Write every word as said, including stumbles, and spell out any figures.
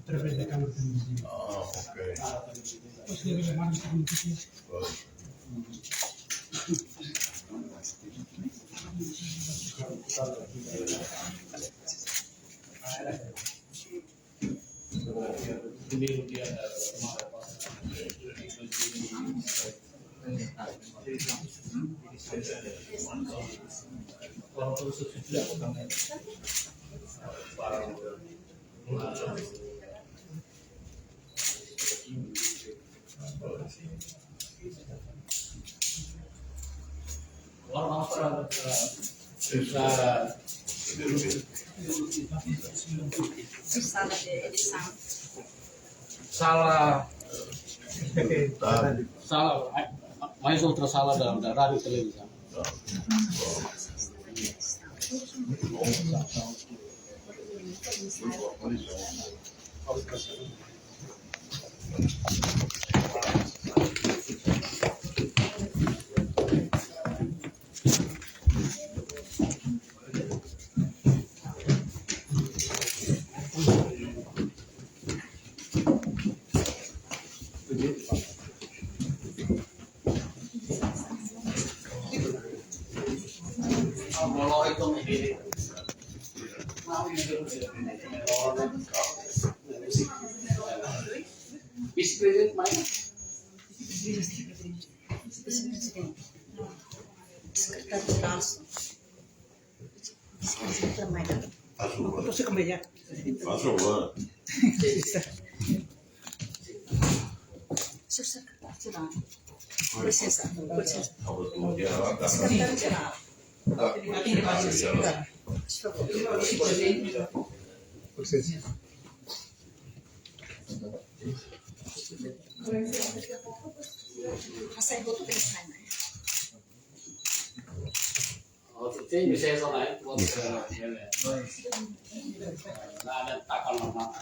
Através da Câmara de Municípios. Ah, ok. Depois de chamar os municípios. Pois. Primeiro dia da tomada de posse. Agora vamos para, para, para sala de edição. Sala, sala, mais outra sala da, da rádio e televisão. Vice-Presidente, mais? Vice-Presidente. Sekretáriu-Jerál. Vice-Presidente, mais? Asuba. Você como é? Asuba. Seu secretário-jerál. Com licença, com licença. Secretário-jerál. Por favor. Com licença. Pasa aí, outro que ele sai, né? Outro tem, vocês vão lá, outro, eh, eh, lá, lá, tá com a normal.